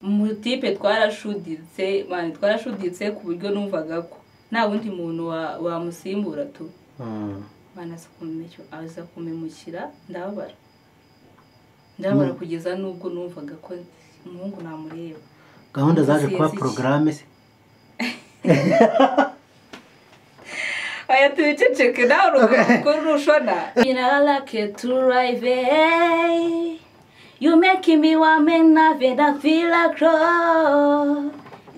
Mutipe twarashuditse man, twarashuditse ku buryo numvaga ko nta wundi muntu wamusimbura tu. Bana aza kumemukira, ndababara kugeza nubwo numvaga ko umuhungu namureba. Gahunda zaje kuba programme se? Aya tuceceke nawe urushona. Inalake to rive. You making me want me nothing I feel like crow.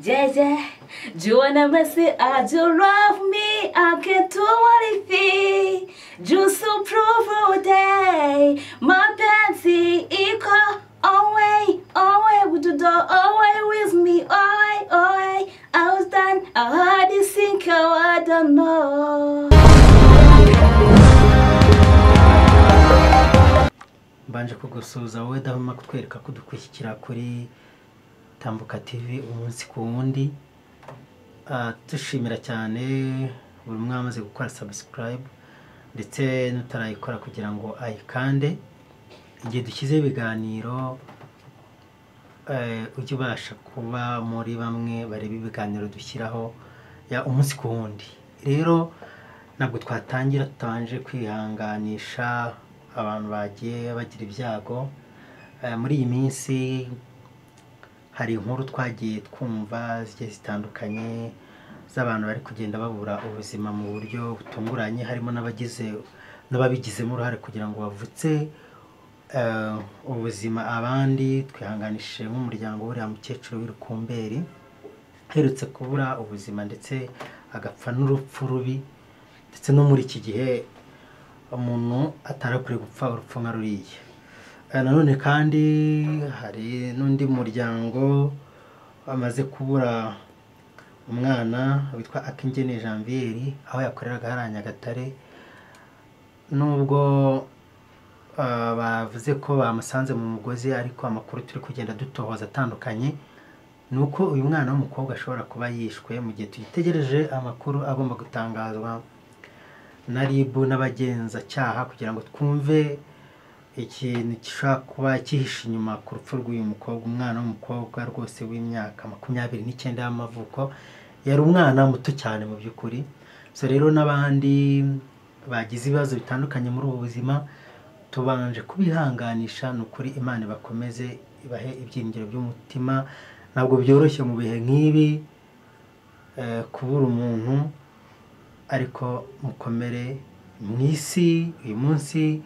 Yeah. Do you wanna mess it? I do love me. I can't do anything. Just so prove all day. My fancy equal always, always with the door, always with me, always, always. I was done. I had to think I don't know. Mbanje kugusuhuza wowe dahuma kutwereka ko dukwishyikira kuri Tambuka TV umunsi ku wundi. Dushimira cyane buri umwe amaze gukora subscribe ndetse n'utarayikora kugira ngo ayikande. Igihe dushyize ibiganiro ujye ubasha kuba muri bamwe bareba ibiganiro dushyiraho ya umunsi ku wundi. Rero ntabwo twatangira tutabanje kwihanganisha abantu bagiye bagira ibyago. Muri iyi minsi hari inkuru twagiye twumva zigiye zitandukanye z'abantu bari kugenda babura ubuzima mu buryo butunguranye, harimo n'ababigizemo uruhare kugira ngo bavutse ubuzima abandi. Twihanganishije nk'umuryango w'uriya mukecuru w'Irukumberi aherutse kubura ubuzima ndetse agapfa n'urupfu rubi, ndetse no muri iki gihe umuntu atarakwiye gupfa urupfu nka ruriya. Nanone kandi hari n'undi muryango bamaze kubura umwana witwa Akingene Janvier, aho yakoreraga hariya Nyagatare. Nubwo bavuze ko bamusanze mu mugozi, ariko amakuru turi kugenda dutohoza atandukanye ni uko uyu mwana w'umukobwa ashobora kuba yishwe, mu gihe tugitegereje amakuru agomba gutangazwa na RIB n'abagenzacyaha kugira ngo twumve ikintu gishobora kuba cyihishe inyuma ku rupfu rw'uyu mukobwa. Umwana w'umukobwa rwose w'imyaka 29 y'amavuko, yari umwana muto cyane mu by'ukuri. So rero n'abandi bagize ibibazo bitandukanye muri ubu buzima tubanje kubihanganisha, ni ukuri Imana ibakomeze ibahe ibyiringiro by'umutima. Ntabwo byoroshye mu bihe nk'ibi kubura umuntu, ariko mukomere. Mu isi uyu munsi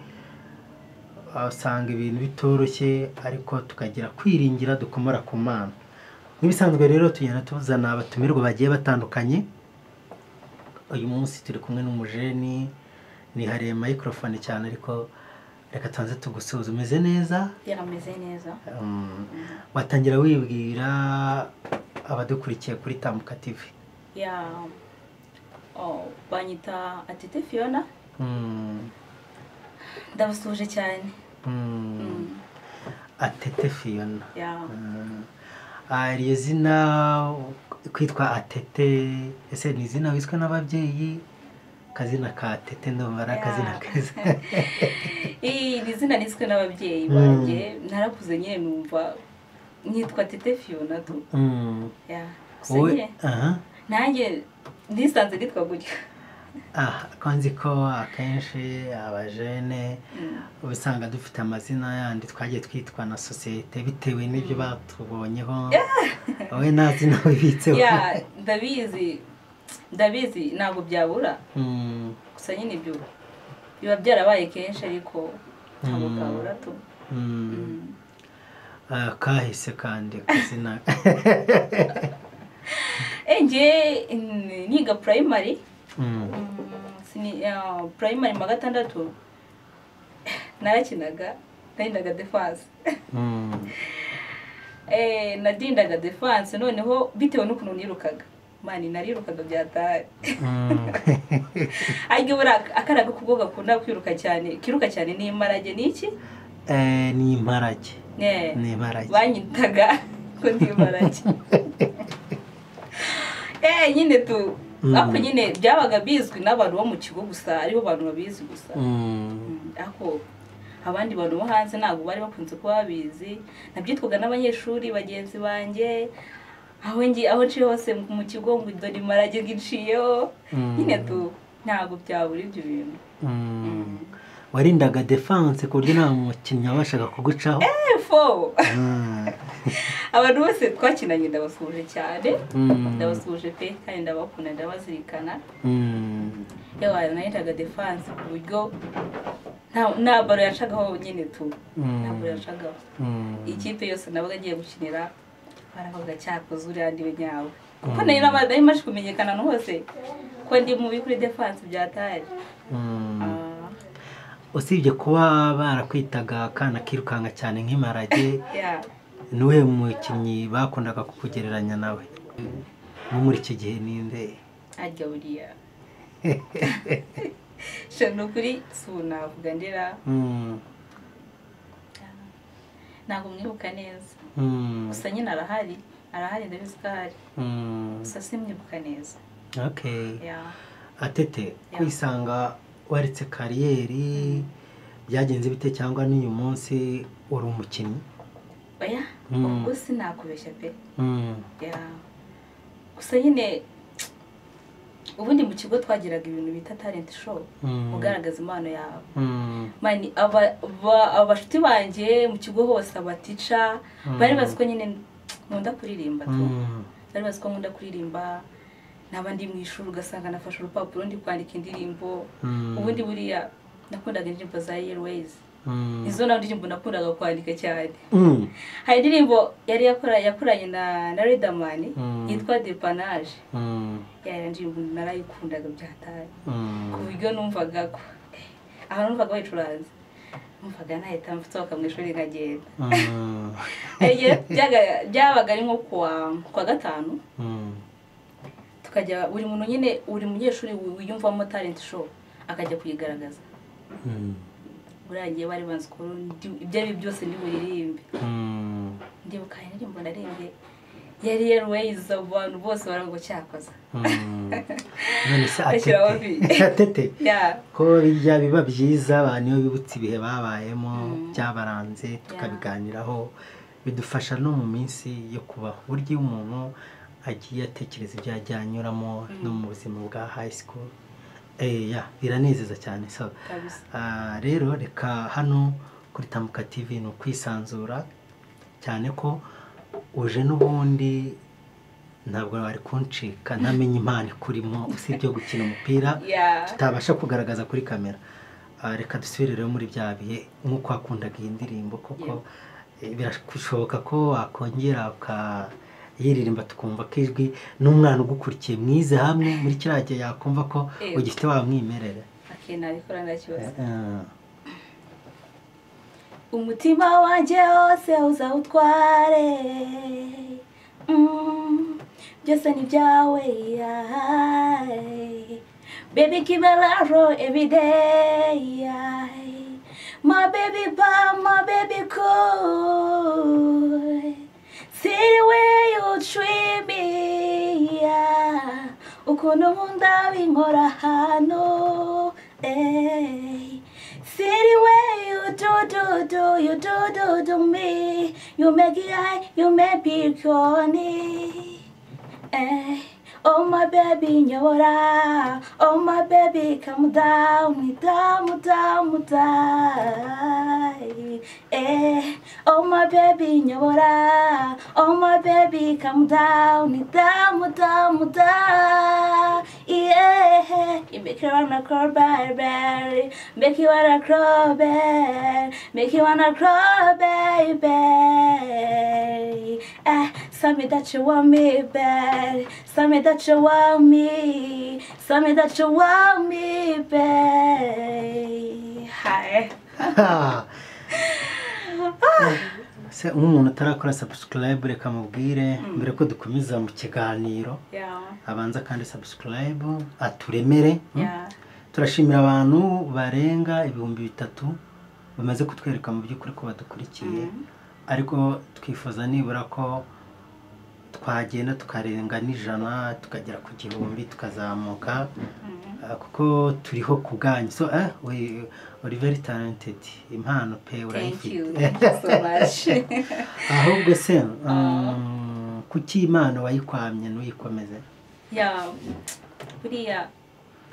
usanga ibintu bitoroshye, ariko tukagira kwiringira dukomora ku Mana. Nk'ibisanzwe rero tugenda tuzana abatumirwa bagiye batandukanye. Uyu munsi turi kumwe n'umujeni, nihariye microphone cyane, ariko reka tubanze tugusuhuze. Umeze neza? Yarameze neza. Watangira wibwira abadukurikiye kuri Tambuka TV? Ya, banyita Atete Fiona. Ndabasuhuje cyane. Atete Fiona. Iryo zina kwitwa Atete, ese ni izina wiswe n'ababyeyi? Kazina ka Atete ndumva ari akazina keza. Iri zina niswe n'ababyeyi banjye, narakuze nyine numva nitwa Atete Fiona tu. Nanjye nisanze nitwa gutyo. Ko nzi ko akenshi abajene usanga dufite amazina yandi twagiye twitwa na sosiyete bitewe n'ibyo batubonyeho. Wowe nta zina wibitseho? Ndabizi ntabwo byabura. Gusa nyine ibyo biba byarabaye kenshi, ariko ntabwo kabura tu. Kahise kandi kazina. Njye niga primary. Primary mu gatandatu narakinaga, narindaga defense. Nadindaga defense, noneho bitewe n'ukuntu nirukaga mani, narirukaga byataye. Ariko bura akaraga kubwo gakunda kwiruka cyane, kiruka cyane ni imparage. Ni iki? Ni imparage. Ni imparage. Banyitaga ko ndi imparage. Nyine tu Ako nyine byabaga bizwi n'abantu bo mu kigo gusa, aribo bantu babizi gusa. Ako Abandi bantu bo hanze ntabwo bari bakunze kuba babizi. Nabyitwaga n'abanyeshuri bagenzi banjye, aho ngi aho nciye hose mu kigo ngo dore imparage ngiciyeho. Nyine tu ntabwo byabura ibyo bintu. Warindaga defense ku buryo nta mukinnyi wabashaga kugucaho? Fo abantu bose twakinanye ndabasuhuje cyane, ndabasuhuje pe, kandi ndabakunda, ndabazirikana. Yewe, narindaga defense ku buryo nta ballon yacagaho nyine tu, nta ballon yacagaho. Ikipe yose nabaga agiye gukinira baravuga cyakoze uriya ndiwe nyawe, kuko nari maje kumenyekana ahantu hose ko ndi mubi kuri defense byatari. Usibye kuba barakwitaga akana kirukanka cyane nk'imparage, niwe mukinnyi bakundaga kukugereranya nawe nko muri icyo gihe ninde? Arya buriya ni ukuri si ubu navuga ndera, ntabwo mwibuka neza. Gusa nyine arahari, arahari, ndabizi ko ahari, gusa simwibuka neza. Atete, kwisanga waretse carrière byagenze bite, cyangwa n'uyu munsi uri umukinnyi? Oya, ubwo sinakubeshya pe. Gusa nyine ubundi mu kigo twagiraga ibintu bita talent show, ugaragaza impano yawe. Mani abashuti banjye mu kigo hose, abatica bari bazi ko nyine nkunda kuririmba tu, bari bazi ko nkunda kuririmba. Naba ndi mu ishuri ugasanga nafashe urupapuro ndi kwandika indirimbo. Ubundi buriya nakundaga indirimbo za Airways, izo nawe ndirimbo nakundaga kwandika cyane. Hari indirimbo yari yakoranye na Riderman yitwa Depanage. Yari indirimbo narayikundaga byataye, ku buryo numvaga ko ahantu numvaga bayicuranze numvaga nahita nsohoka mu ishuri nkagenda. Byabaga ari nko kuwa gatanu, tukajya buri muntu nyine, buri munyeshuri wiyumvamo talent show akajya kuyigaragaza. Buriya bari banzi ko ibyo ari byose ndi buririmbe. Ndibuka indirimbo naririmbye yari Airways, abantu bose baravuga cyakoze. None se Atete, ko bijya biba byiza abantu iyo bibutse ibihe babayemo byabaranze tukabiganiraho, bidufasha no mu minsi yo kubaho. Burya iyo umuntu agiye atekereza ibyo yagiye anyuramo no mu buzima bwa high school, biranezeza cyane. So rero reka hano kuri Tambuka TV ni ukwisanzura cyane, ko uje n'ubundi ntabwo wari kuncika ntamenye impano ikurimo usibye gukina umupira tutabasha kugaragaza kuri kamera. Reka dusubire rero muri bya bihe nk'uko wakundaga iyi ndirimbo, kuko birashoboka ko wakongera ukayiririmba tukumva ko ijwi n'umwana ugukurikiye mwize hamwe muri kiriya gihe yakumva ko ugifite wa mwimerere. Nabikora nta kibazo. Umutima wanjye wose uzawutware, byose ni ibyawe. Baby, give me love every day. My baby bad, my baby cool. See the way you treat me. Ukuntu nkunda binkora hano. See the way you do do do, you do do do me. You make it high, you make me corny. Oh my baby nyobora, oh my baby come down, down, down, down. Oh my baby nyobora, oh my baby come down, down, down, down. Yeah, you make you wanna cry, baby, make you wanna cry, baby, make you wanna cry, baby. Tell me that you want me, babe. Tell me that you want me. Tell me that you want me, babe. Hi. Se umuntu utarakora subscribe reka mubwire mbere ko dukomeza mu kiganiro, abanza kandi subscribe aturemere. Turashimira abantu barenga 3000 bamaze kutwereka mu by'ukuri ko badukurikiye, ariko twifuza nibura ko Twagenda tukarenga n'ijana, tukagera ku 1000, tukazamuka, kuko turiho ku bwanyu. So uri very talented, impano pe urayifite. Thank you so much. Ahubwo se kuki impano wayikwamye ntuyikomeze? Ya, buriya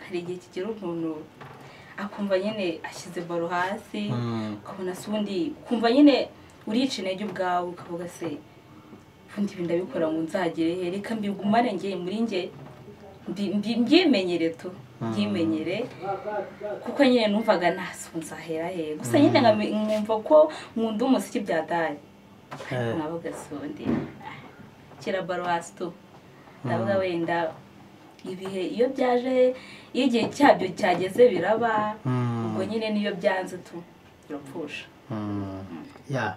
hari igihe kigera umuntu akumva nyine ashyize baro hasi, ukabona se ubundi ukumva nyine urica intege ubwawe, ukavuga se ubundi ibi ndabikora ngo nzagere he, reka mbigumane njye muri njye mbyimenyere tu, mbyimenyere, kuko nyine numvaga ntaso nzahera he. Gusa nyine nkumva ko nkunda umuziki bya dali, nkavuga se ubundi kera baro hasi tu, ndavuga wenda ibihe iyo byaje, iyo igihe cyabyo cyageze biraba, ubwo nyine niyo byanze tu birapfusha. Ya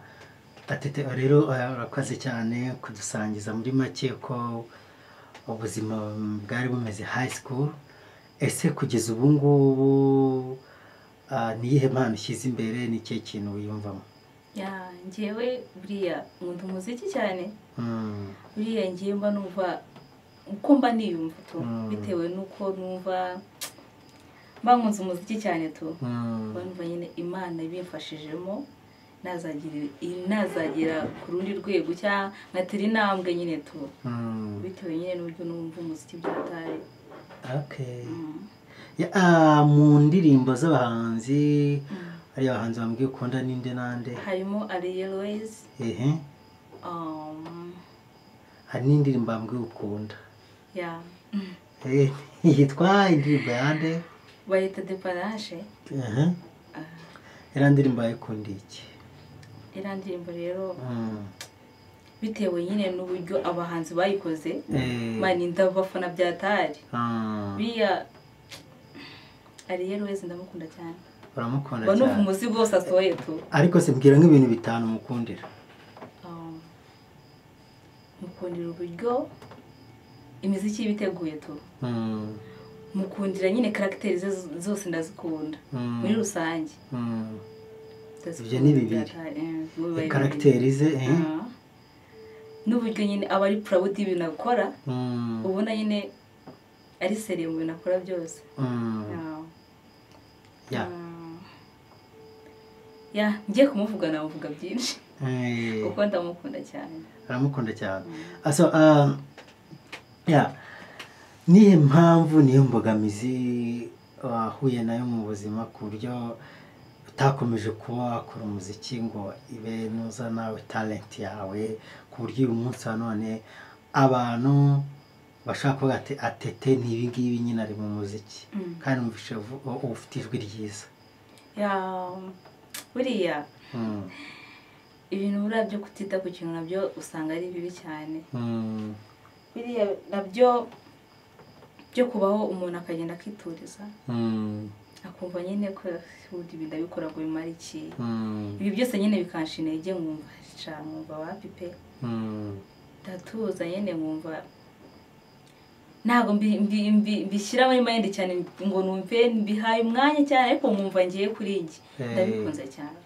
Atete rero urakoze cyane kudusangiza muri make ko ubuzima bwari bumeze high school. Ese kugeza ubu ngubu ni iyihe mpano ushyize imbere, ni ikihe kintu wiyumvamo? Ya, njyewe buriya nkunda umuziki cyane. Buriya ngiye mba numva uko mba niyumva tu, bitewe n'uko numva mba nkunze umuziki cyane tu, mba numva nyine Imana ibimfashijemo nazagira ku rundi rwego cyangwa nkatera intambwe nyine tu, bitewe nyine n'uburyo numva umuziki byataye. Okay. Mu ndirimbo z'abahanzi, hari abahanzi bambwiye ukunda ninde nande? Harimo Ariel Wayz. Hari n'indirimbo bambwiye ukunda. Ya. Yitwa indirimbo yande? Bayita Depanashe. Iriya ndirimbo wayikundiye iki? Iriya ndirimbo rero bitewe nyine n'uburyo abahanzi bayikoze, mani ndabafana byatari. Buriya Ariel Wayz ndamukunda cyane. Uramukunda cyane. Numva umuzigo wose asohoye tu. Ariko se mbwira nk'ibintu bitanu mukundira. Mukundira uburyo imiziki ibiteguye tu. Mukundira nyine karagiteri ze zose ndazikunda muri rusange. Ibyo ni bibiri. Karagiteri ze n'uburyo nyine aba ari proud y'ibintu akora, ubona nyine ari seriye mu bintu akora byose. Ya, ngiye kumuvuga namuvuga byinshi. Kuko ndamukunda cyane. Aramukunda cyane. So ya, nihe mpamvu niyo mbogamizi wahuye nayo mu buzima ku buryo utakomeje kuba wakora umuziki ngo ibe nuza nawe talent yawe, ku buryo uyu munsi wa none abantu bashaka kuvuga ati Atete ni ibi ngibi nyine ari mu muziki, kandi numvise ufite ijwi ryiza? Ya, buriya ibintu buriya byo kutita ku kintu nabyo usanga ari bibi cyane. Biriya nabyo byo kubaho umuntu akagenda akituriza, akumva nyine ko ibi ndabikora ngo bimare iki, ibi byose nyine bikansha intege, nkumva ca nkumva wapi pe, ndatuza nyine nkumva ntabwo mbishyira muri mind cyane ngo numve mbihaye umwanya cyane, ariko nkumva ngiye kuri njye ndabikunze cyane.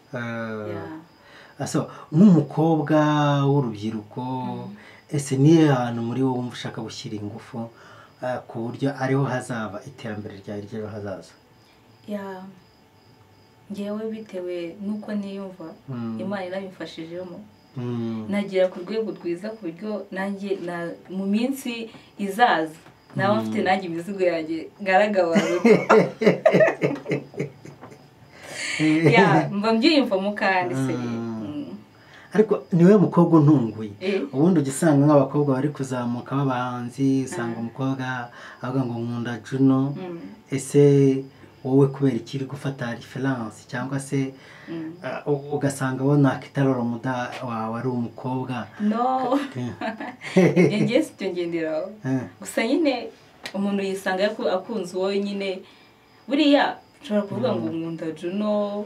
So nk'umukobwa w'urubyiruko, ese nihe hantu muri wowe wumva ushaka gushyira ingufu ku buryo ariho hazaba iterambere ryawe ry'ejo hazaza? Ya, ngewe bitewe n'uko niyumva, Imana irabimfashijemo, nagera ku rwego rwiza ku buryo nanjye mu minsi izaza naba mfite nanjye imizigo yanjye ngaragara. Ya, mba mbyiyumvamo kandi se. Ariko niwe mukobwa untunguye. Ubundi ugisanga nk'abakobwa bari kuzamuka b'abahanzi, usanga umukobwa avuga ngo nkunda Juno. Ese wowe kubera ikiri gufata reference cyangwa se ugasanga abona kitaroro muda wawe ari umukobwa? No. Ngiye sicyo ngenderaho. Gusa nyine umuntu yisanga akunze uwo nyine, buriya nshobora kuvuga ngo nkunda Juno,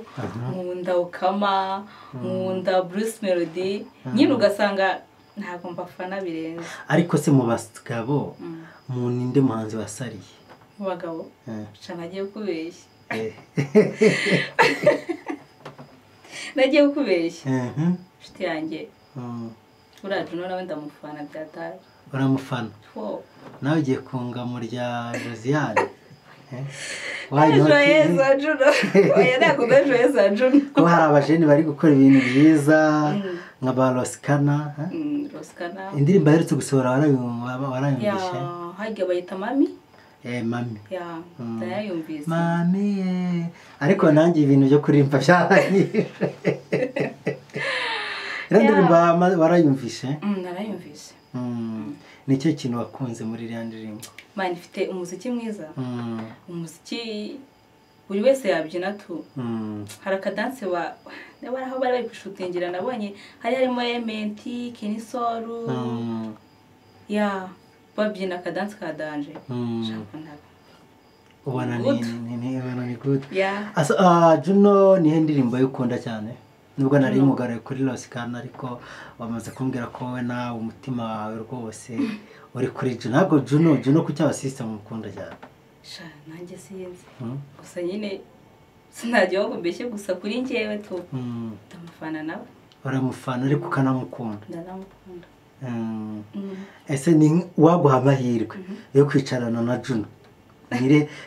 nkunda Okama, nkunda Bruce Melody, nyine ugasanga ntabwo mbafana birenze. Ariko se mu bagabo mu ninde muhanzi wasariye? Mu bagabo? Nca nagiye kubeshya. Nagiye kubeshya. Inshuti yanjye. Uriya Juno nawe ndamufana byataye. Uramufana? Oh. Nawe ugiye kunga mu rya Josiane? Why not? Joyeuse Juno. Oya, ntabwo mbe Joyeuse Juno. Ko hari abajeni bari gukora ibintu byiza nka ba Rosikana, eh? Rosikana. Indirimbo aherutse gusohora warayumvishe? Ya, harya bayita Mami? Mami. Ya, ndayumvise. Mami, Ariko nanjye ibintu byo kuririmba byaranyishe. Iriya ndirimbo warayumvishe? Narayumvise. Ni cyo kintu wakunze muri iriya ndirimbo? Man, ifite umuziki mwiza. Umuziki buri wese yabyina tu. Hari akadanse wa ndabona aho bari bari gushutingira, nabonye hari harimo Elementi, Kinisoru. Ya, babyina akadanse ka danger. Shaka ntabwo. Ubona ni good. Yeah. Asa Juno ni indirimbo yukunda cyane. Nubwo nari mugaraye kuri Rosikana, ariko bamaze kumbwira ko we nawe umutima wawe rwose uri kuri Juno. Ntabwo Juno kuki abasista mukunda cyane? Sha, nanjye sinzi. Gusa nyine sinajya ngo mbeshye, gusa kuri njyewe tu. Ndamufana nawe. Uramufana ariko ukanamukunda. Ndanamukunda. Ese ni waguha amahirwe yo kwicarana na Juno?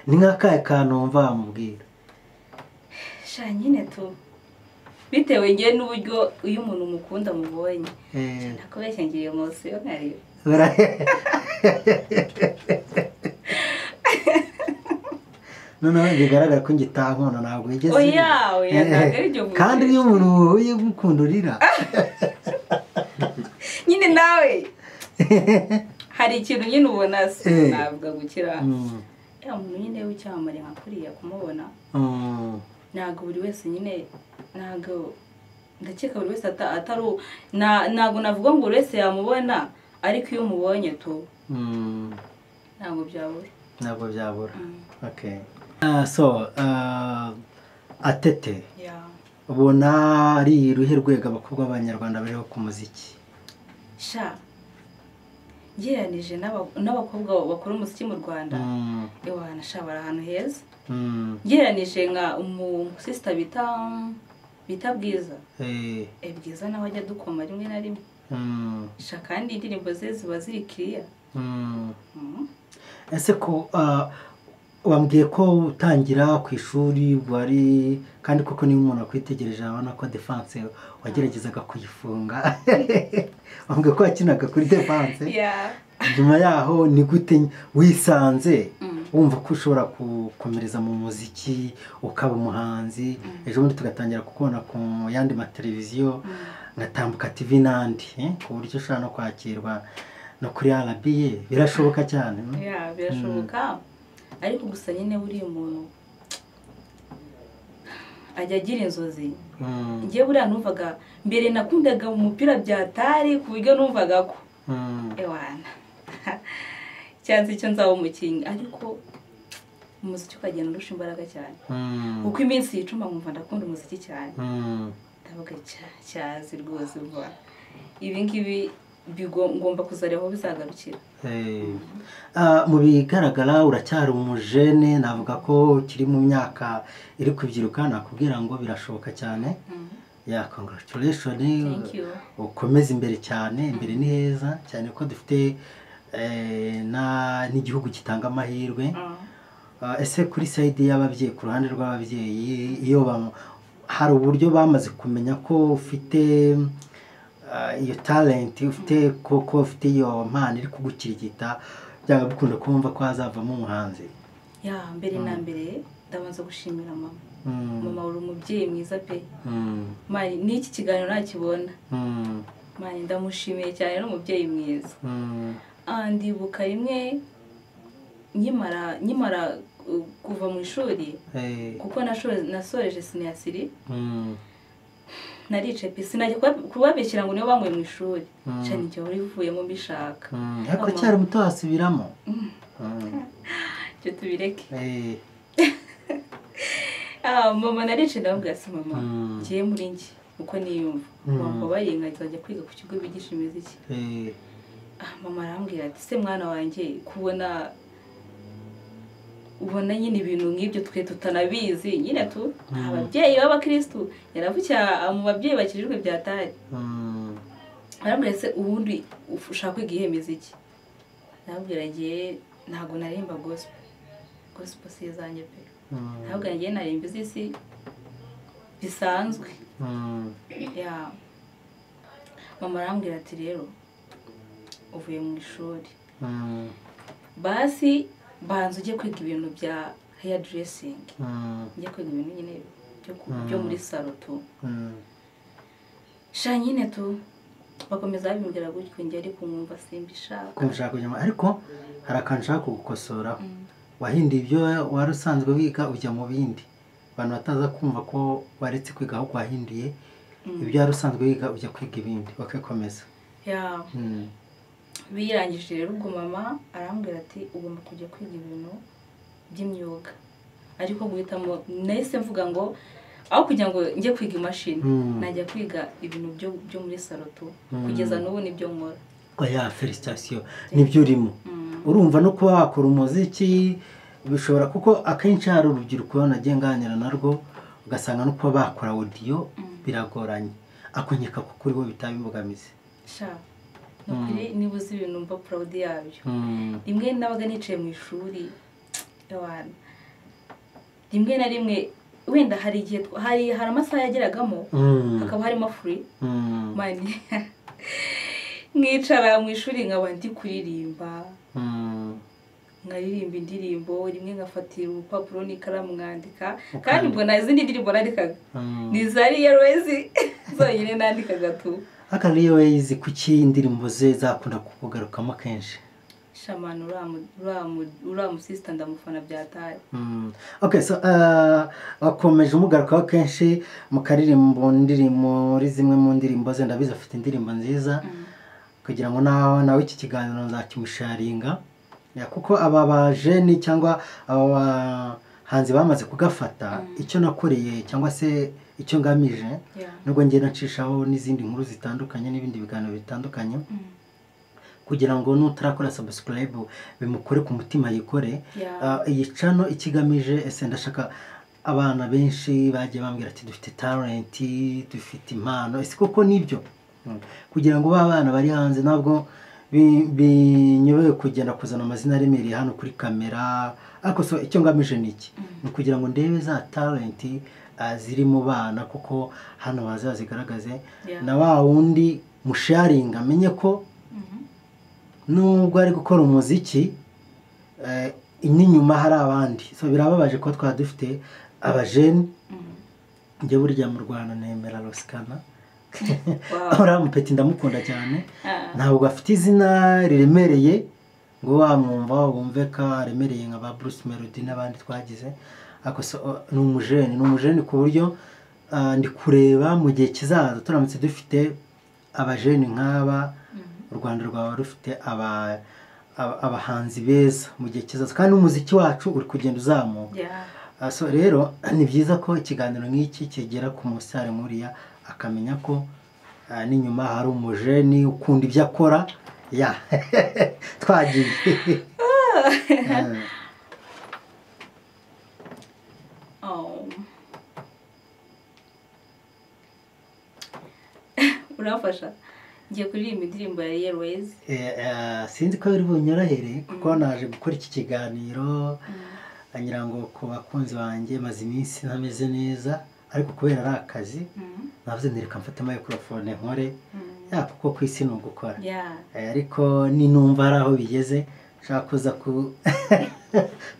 Ni nk'akahe kantu wumva wamubwira? Sha nyine tu. Bitewe ngiye n'uburyo uyu muntu mukunda mubonye. Ndakubeshya ngiye emotion nkarira. Noneho bigaragara ko ngitankona ntabwo wigeze. Oya, oya, ntabwo ari ibyo. Kandi iyo umuntu uhuye gukunda urira. Nyine nawe hari ikintu nyine ubona navuga gukira. Ya muntu nyine w'icyamamare nka kuriya kumubona. Ntabwo buri wese nyine, ntabwo ndakeka buri wese atari ntabwo navuga ngo buri wese yamubona, ariko iyo umubonye tu ntabwo byabura. Ntabwo byabura. Okay. So Atete, ubona ari uruhe rwego abakobwa b'Abanyarwanda bariho ku muziki? Sha, ngereranije n'abakobwa bakora umuziki mu Rwanda, ewana sha bari ahantu heza. Ngereranije nka umusista bita Bwiza. Bwiza nawe ajya dukoma rimwe na rimwe. Sha kandi indirimbo ze ziba ziri clear. Ese ko wambwiye ko utangira ku ishuri wari, kandi koko niba umuntu akwitegereje abona ko defense wageragezaga kuyifunga. Wambwiye ko wakinaga kuri defense. Nyuma yaho ni gute wisanze wumva ko ushobora gukomereza mu muziki ukaba umuhanzi, ejo bundi tugatangira kukubona ku yandi mateleviziyo nka Tambuka TV n'andi, ku buryo ushobora no kwakirwa no kuri RBA? Birashoboka cyane. Ya, birashoboka. Ariko gusa nyine buriya umuntu ajya agira inzozi. Ngiye buriya numvaga mbere nakundaga umupira byatari ku buryo numvaga ko ewana cyanze icyo nzaba umukinnyi, ariko umuziki ukagenda urusha imbaraga cyane. Uko iminsi yicuma nkumva ndakunda umuziki cyane. Ndavuga cyazi rwose vuba ibi ngibi ngomba kuzareba aho bizagarukira. Mu bigaragara uracyari umujene, navuga ko ukiri mu myaka iri kubyiruka, nakubwira ngo birashoboka cyane. Ya, congratulations. Thank you. Ukomeze imbere cyane, imbere ni heza cyane ko dufite n'igihugu gitanga amahirwe. Ese kuri side y'ababyeyi, ku ruhande rw'ababyeyi, iyo hari uburyo bamaze kumenya ko ufite iyo talent, ufite koko ufite iyo mpano iri kugukirigita, byanga bikunda kumva ko hazavamo umuhanzi? Ya, mbere na mbere ndabanza gushimira mama. Mama uri umubyeyi mwiza pe. Mani n'iki kiganiro nakibona. Mani ndamushimiye cyane, ni umubyeyi mwiza. Ndibuka rimwe nkimara kuva mu ishuri, kuko nasoreje siniyasiri, naricaye pe, sinajya kubabeshyira ngo nibo banyweye mu ishuri. Cyane igihe wari uvuyemo mbishaka. Ariko cyari muto wasubiramo. Cyo tubireke. Mama naricaye ndamubwira ati mama, ngiye muri njye uko niyumva. Wambabaye nkazajya kwiga ku kigo bigisha imiziki. Mama arambwira ati se mwana wanjye, kubona ubona nyine ibintu nk'ibyo twe tutanabizi nyine tu ababyeyi b'abakristu, yaravukiye mu babyeyi bakirijwe byatari. Arambwira se ubundi ushaka kwiga iyihe miziki? Ndabwira ngiye ntabwo naririmba gospel. Gospel si izanjye pe. Ntabwo ngiye naririmba iz'isi bisanzwe. Yeah. Mama arambwira ati rero uvuye mu ishuri. Basi banza ujye kwiga ibintu bya hair dressing. Njye kwiga ibintu nyine byo muri salon tu. Sha nyine tu bakomeza babimbwira gutyo njye ariko nkumva simbishaka. Kumshaka kujya, ariko hari akantu nshaka kugukosora. Wahinduye ibyo wari usanzwe wiga ujya mu bindi. Abantu bataza kumva ko waretse kwiga ahubwo wahinduye ibyo wari usanzwe wiga ujya kwiga ibindi. Bakakomeza. Yeah. Birangije rero ubwo mama arambwira ati ugomba kujya kwiga ibintu by'imyuga. Ariko guhitamo nahise mvuga ngo aho kugira ngo njye kwiga imashini najya kwiga ibintu byo muri salon tu. Kugeza n'ubu nibyo nkora. Oya, félicitations, nibyo urimo. Urumva no kuba wakora umuziki bishobora, kuko akenshi hari urubyiruko nagiye nganira narwo ugasanga no kuba bakora audio biragoranye. Akonyeka ko kuri bo bitaba imbogamizi. Sha nukuri niba uzi ibintu mba proud yabyo. Rimwe nabaga nicaye mu ishuri ewana, rimwe na rimwe wenda hari igihe hari amasaha yageragamo hakaba harimo free mani nkicara mu ishuri nkaba ndi kuririmba. Nkaririmba indirimbo, rimwe ngafatira urupapuro n'ikaramu nkandika, kandi ubwo nta zindi ndirimbo nandikaga, ni za Ariel Wayz zonyine nandikaga tu. Aka Ariel Wayz kuki indirimbo ze zakunda kukugarukamo kenshi? Shamana uriya musista ndamufana byataye. Okay, so wakomeje umugarukaho kenshi mu karirimbo ndirimbo muri zimwe mu ndirimbo ze, ndabizi afite indirimbo nziza. Kugira ngo nawe iki kiganiro nzakimusharinga. Kuko aba bajeni cyangwa aba bahanzi bamaze kugafata icyo nakoreye cyangwa se icyo ngamije, nubwo ngenda ncishaho n'izindi nkuru zitandukanye n'ibindi biganiro bitandukanye, kugira ngo nutarakora subscribe bimukore ku mutima yikore. Iyi channel ikigamije, ese ndashaka abana benshi bagiye bambwira ati dufite talent, dufite impano, ese koko nibyo? Kugira ngo ba bana bari hanze ntabwo binyobeye kugenda kuzana amazina aremereye hano kuri kamera, ariko so icyo ngamije ni iki? Ni ukugira ngo ndebe za talent ziri mu bana, kuko hano baza bazigaragaze. Na wa wundi musharinga amenye ko nubwo ari gukora umuziki n'inyuma hari abandi. So birababaje ko twaba dufite abajene. Njye burya mu Rwanda nemera Rosikana. Uriya mupeti ndamukunda cyane. Ntabwo afite izina riremereye ngo wamwumva wumve ko aremereye nka ba Bruce Melody n'abandi twagize, ariko ni umujene, ni umujene ku buryo ndi kureba mu gihe kizaza turamutse dufite abajene nk'aba, u Rwanda rwaba rufite abahanzi beza mu gihe kizaza, kandi n'umuziki wacu uri kugenda uzamuka. So rero ni byiza ko ikiganiro nk'iki kigera ku musare nk'uriya akamenya ko n'inyuma hari umujeni ukunda ibyo akora. Ya twagiye. Urafasha ngiye kuririmba indirimbo ya Ariel Wayz. Sinzi ko biri bunyorohere kuko naje gukora iki kiganiro ngira ngo ku bakunzi banjye maze iminsi ntameze neza, ariko kubera ari akazi navuze ntireka mfate microphone nkore, ya kuko ku isi ni ugukora. Ariko ninumva hari aho bigeze nshaka kuza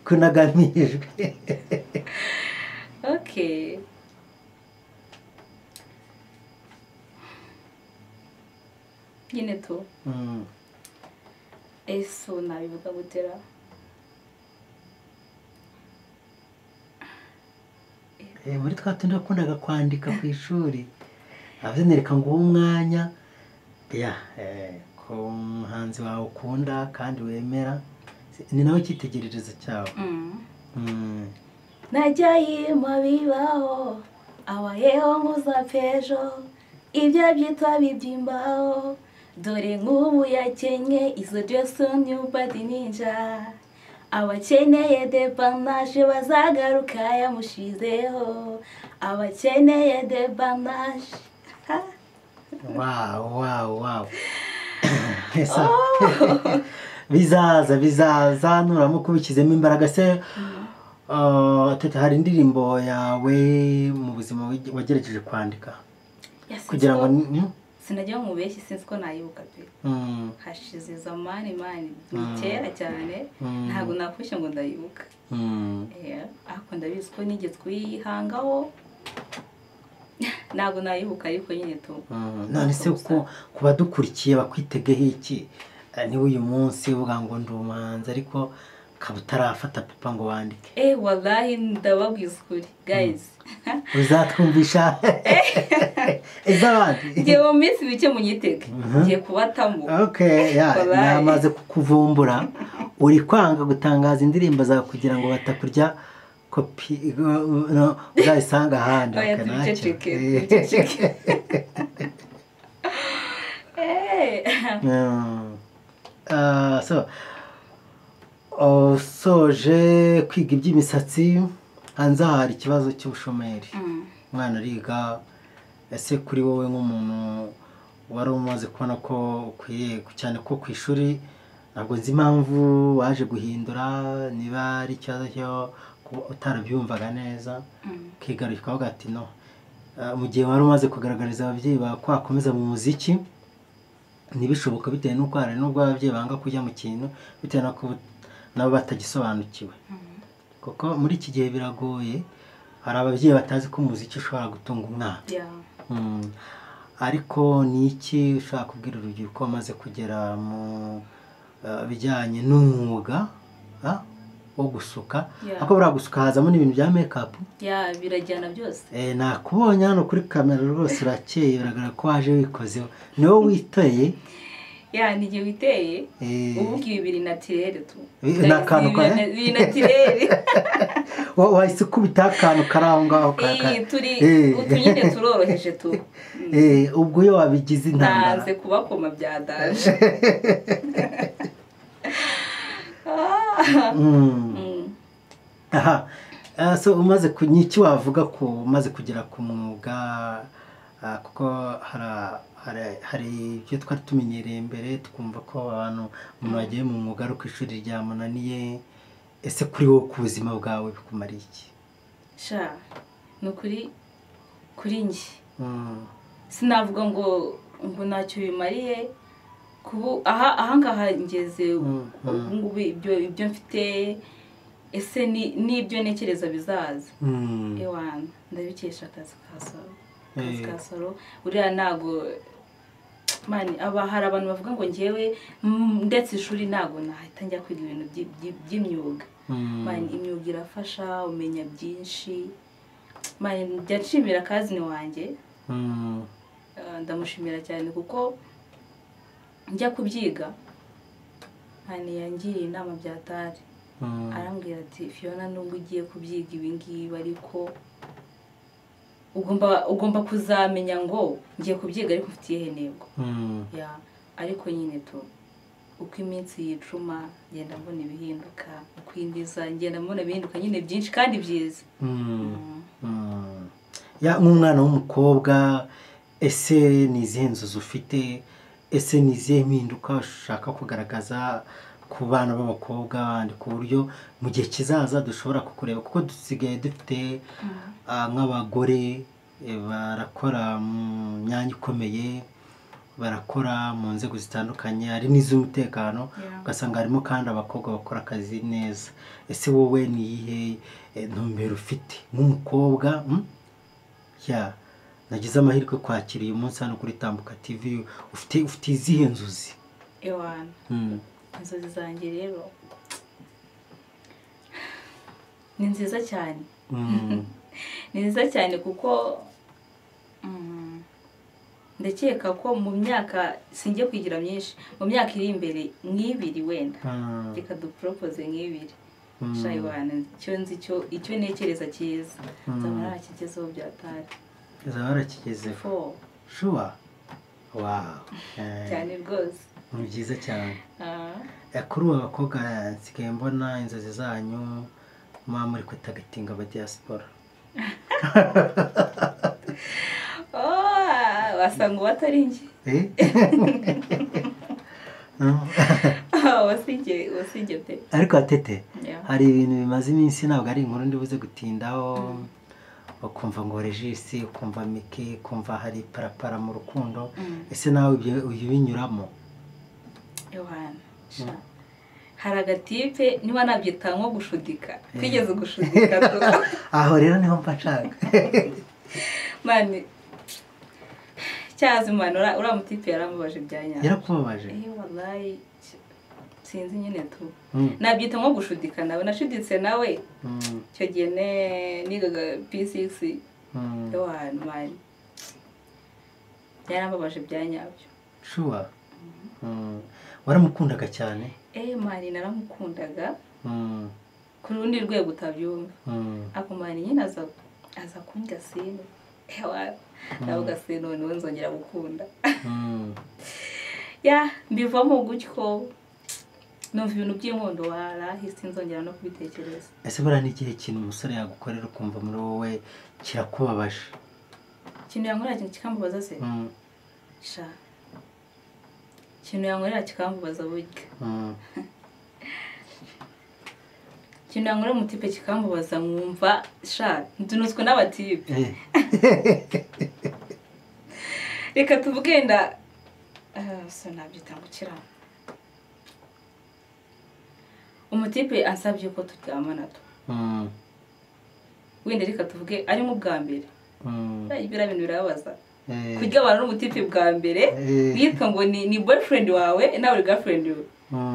kunagamijwe. Okay. Nyine tu eso nabivuga gutera. Muri twa tundi wakundaga kwandika ku ishuri, navuze ntireka nguhe umwanya ya ku muhanzi wawe ukunda kandi wemera, ni nawe icyitegererezo cyawe. Najya yima bibaho abayeho nk'uzapfa ibyo byitwa bibyimbaho, dore nk'ubu yakenye izo Jason New Body Ninja, abakeneye depanaje bazagaruka yamushizeho, abakeneye depanaje. Wow, wow, wow. Esa. Bizaza bizaza nuramuka ubishyizemo imbaraga se. Teta, hari indirimbo yawe mu buzima wagerageje kwandika kugira ngo sinajya mu beshyi, sinzi ko nayibuka pe. Hashize zamani mani, ni kera cyane, ntabwo nakwishe ngo ndayibuka. Ariko ndabizi ko nigeze kuyihangaho, ntabwo nayibuka ariko nyine tu. None se uko kuba dukurikiye bakwitegeho iki? Niba uyu munsi uvuga ngo ndi umuhanzi ariko ukaba utarafata pepa ngo wandike. Wallahi ndababwiza ukuri guys. Uzatwumvisha izabandi. Ngiye mu minsi mike munyitege. Ngiye kubatamo. Okay, ya namaze kukuvumbura. Uri kwanga gutangaza indirimbo zawe kugira ngo batakurya kopi, no uzayisanga ahandi. So usoje kwiga iby'imisatsi, hanze hari ikibazo cy'ubushomeri. Umwana ariga, ese kuri wowe nk'umuntu wari umaze kubona ko ukwiye cyane ko ku ishuri, ntabwo nzi impamvu waje guhindura, niba ari ikibazo cyo kuba utarabyumvaga neza, ukigaruka ukavuga ati no. Mu gihe wari umaze kugaragariza ababyeyi bawe ko wakomeza mu muziki, ntibishoboka bitewe n'uko hari n'ubwo ababyeyi banga kujya mu kintu bitewe n'uko nabo batagisobanukiwe. Kuko muri iki gihe biragoye, hari ababyeyi batazi ko umuziki ushobora gutunga umwana. Ariko ni iki ushobora kubwira urubyiruko wamaze kugera mu bijyanye n'umwuga wo gusuka? Ariko buriya gusuka hazamo n'ibintu bya make-up. Birajyana byose. Nakubonye hano kuri kamera rwose urakeye, biragaragara ko waje wikozeho. Ni wowe witeye? Ni jye witeye. Ubu ibi biri naturel tu. Ni akantu ka biri naturel. Wahise ukubita akantu kari aho ngaho turi utu nyine turoroheje tu. Ubwo iyo wabigize intambara. Nanze kubakoma bya daje. Aha. So umaze kunyiki wavuga ko umaze kugera ku mwuga, kuko hari ibyo twari tumenyereye mbere, tukumva ko abantu umuntu wagiye mu mwuga ari ku ishuri ryamunaniye. Ese kuri wowe ku buzima bwawe bikumariye iki? Sha, ni ukuri kuri njye sinavuga ngo ntacyo bimariye. Kubu aha ngaha ngeze ubu ngubu ibyo mfite, ese n'ibyo ntekereza bizaza. Ewana ndabikesha akazi ka salo. Akazi ka salo uriya ntago mani, aba hari abantu bavuga ngo njyewe ndetse ishuri ntago nahita njya kwiga ibintu by'imyuga. Mani imyuga irafasha, umenya byinshi. Mani njya nshimira kazini wanjye, ndamushimira cyane kuko njya kubyiga mani yangiriye inama byatari. Arambwira ati Fiona, nubwo ugiye kubyiga ibi ngibi ariko ugomba kuzamenya ngo ngiye kubyiga ariko mfitiye intego. Ariko nyine tu uko iminsi yicuma ngenda mbona ibihinduka, uko indiza ngenda mbona ibihinduka nyine byinshi kandi byiza. Nk'umwana w'umukobwa, ese ni izihe nzozi ufite? Ese ni izihe mpinduka ushaka kugaragaza ku bana b'abakobwa bandi, ku buryo mu gihe kizaza dushobora kukureba? Kuko dusigaye dufite nk'abagore barakora mu myanya ikomeye, barakora mu nzego zitandukanye, hari n'iz'umutekano, ugasanga harimo kandi abakobwa bakora akazi neza. Ese wowe ni iyihe ntumbero ufite nk'umukobwa? Nagize amahirwe kwakira uyu munsi hano kuri Tambuka TV, ufite izihe nzozi? Ewana, inzozi zanjye rero ni nziza cyane. Ni nziza cyane kuko ndakeka ko mu myaka singiye kwigira myinshi, mu myaka iri imbere nk'ibiri wenda, reka dupropose nk'ibiri, shayiwana icyo nzi cyo icyo ntekereza cyiza nzaba narakigezeho byatari. Nzaba narakigezeho. Sure. Wow. Cyane rwose. Ni byiza cyane. Kuri ubu abakobwa nsigaye mbona inzozi zanyu muba muri kwitagatinga aba diaspora. Wasanga uwo atari njye. Wasijye pe. Ariko Atete, hari ibintu bimaze iminsi, ntabwo ari inkuru ndibuze gutindaho. Ukumva ngo Regis, ukumva Miki, ukumva hari parapara mu rukundo. Ese nawe ibyo ubinyuramo? Yohana, hari agatipe niba nabyita nko gushudika, twigeze gushudika. Aho rero niho mba nshaka. Mani cyazi mani, uriya mutipe yaramubaje bya nyabyo. Yarakubabaje? Wallahi sinzi nyine tu. Nabyita nko gushudika nawe, nashuditse nawe icyo gihe nigaga P6. Yohana mani yarambabaje bya nyabyo. Sure. Waramukundaga cyane? Mani naramukundaga ku rundi rwego utabyumva. Ako mani nyine aza kundya sino. Ndavuga se none nzongera gukunda. Ya mbivamo gutyo, numva ibintu by'inkondo warahise nzongera no kubitekereza. Ese buriya ni ikihe kintu umusore yagukorera ukumva muri wowe kirakubabaje? Ikintu yankorera kikambabaza se? Sha. Ikintu yankorera kikambabaza burya. Ikintu yankorera umutipe kikambabaza nkumva sha ndunutswe n'abatipe. Reka tuvuge nda so nabyita ngukira. Umutipe ansabye ko turyamana to. Wenda reka tuvuge ari mu bwa mbere. Ibira bintu birababaza. Kurya abantu n'umutipe bwa mbere witwa ngo ni boyfriend wawe nawe uri girlfriend wawe,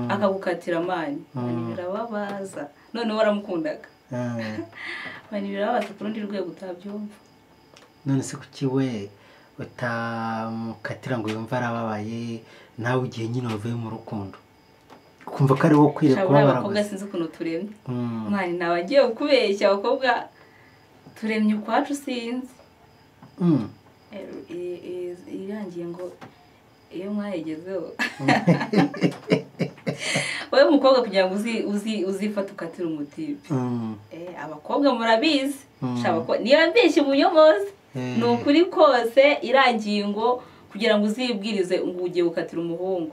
akagukatira mani. Birababaza. None waramukundaga. Mani birababaza ku rundi rwego utabyumva. None se kuki we utamukatira ngo yumve arababaye, nawe igihe nyine wavuye mu rukundo kumva ko ari wowe ukwiriye kubabara? Abakobwa sinzi ukuntu turemye. Mani nawe agiye kukubeshya, abakobwa turemye ukwacu sinzi. Irangiye ngo iyo mwayigezeho. Wowe umukobwa kugira ngo uzifate ukatira umutipe. Abakobwa murabizi. Niba mbeshye umunyomozi, ni ukuri kose irangiye ngo kugira ngo uzibwirize ngo ugiye gukatira umuhungu.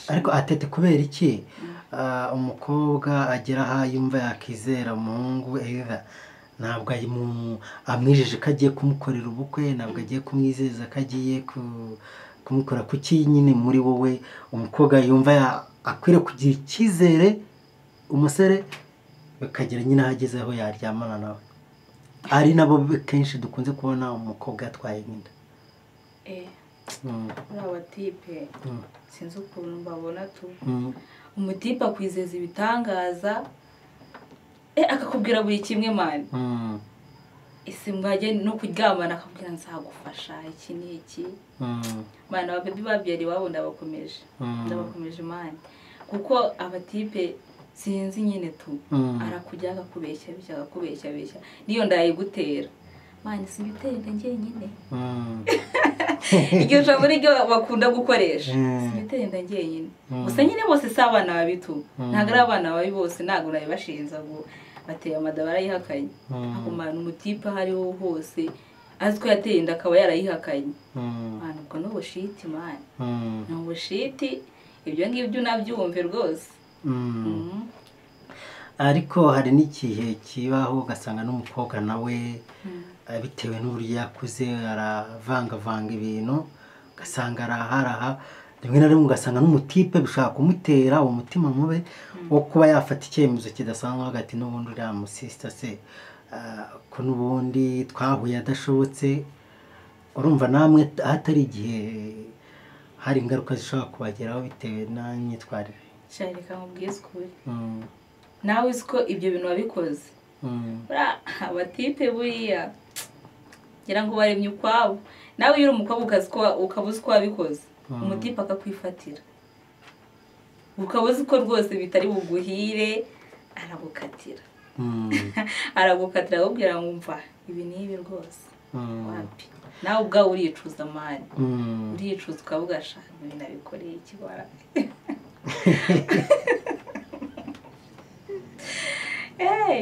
Ariko Atete, kubera iki umukobwa agera aha yumva yakizera umuhungu, ntabwo amwijeje ko agiye kumukorera ubukwe, ntabwo agiye kumwizeza ko agiye kumukora, kuki nyine muri wowe umukobwa yumva akwiriye kugira icyizere umusore bakagira nyine aho ageze aho yaryamana nawe? Ari nabo kenshi dukunze kubona umukobwa yatwaye inda. Uriya batipe sinzi ukuntu mbabona tu. Umutipe akwizeza ibitangaza, akakubwira buri kimwe mani. Ese mwajya no kuryamana akakubwira nzagufasha iki n'iki. Mani aba baby babyari iwabo ndabakomeje. Ndabakomeje mani. Kuko abatipe sinzi nyine tu. Arakujya akakubeshya bishya akakubeshya beshya. Niyo ndayigutera. Mani simbitera inda njyenyine. Iryo jambo niryo bakunda gukoresha. Simbitera inda njyenyine. Gusa nyine bose si abana babi tu. Ntabwo ari abana babi bose, ntabwo nabibashinza ngo bateye amada barayihakanye. Akumana umutipe aho ariho hose azi ko yateye inda akaba yarayihakanye. Mani ubwo ni ubushiti mani. Ni ubushiti, ibyo ngibyo unabyumve rwose. Ariko hari n'igihe kibaho ugasanga n'umukobwa nawe bitewe n'uburyo yakuze aravangavanga ibintu, ugasanga araharaha, rimwe na rimwe ugasanga n'umutipe bishobora kumutera umutima mubi wo kuba yafata icyemezo kidasanzwe hagati n'ubundi uriya musista se ko n'ubundi twahuye adashobotse. Urumva namwe hatari igihe hari ingaruka zishobora kubageraho bitewe n'imyitwarire. Reka nkubwize ukuri. Nawe uzi ko ibyo bintu wabikoze. Abatipe buriya ngira ngo baremye ukwabo. Nawe iyo uri umukobwa ukaba uzi ko wabikoze, umutipe akakwifatira, ukaba uzi ko rwose bitari buguhire, aragukatira. Aragukatira akakubwira ngo mva ibi n'ibi rwose. Wapi. Nawe ubwawe uricuza mani. Uricuza ukavuga sha ibi nabikoreye iki bara.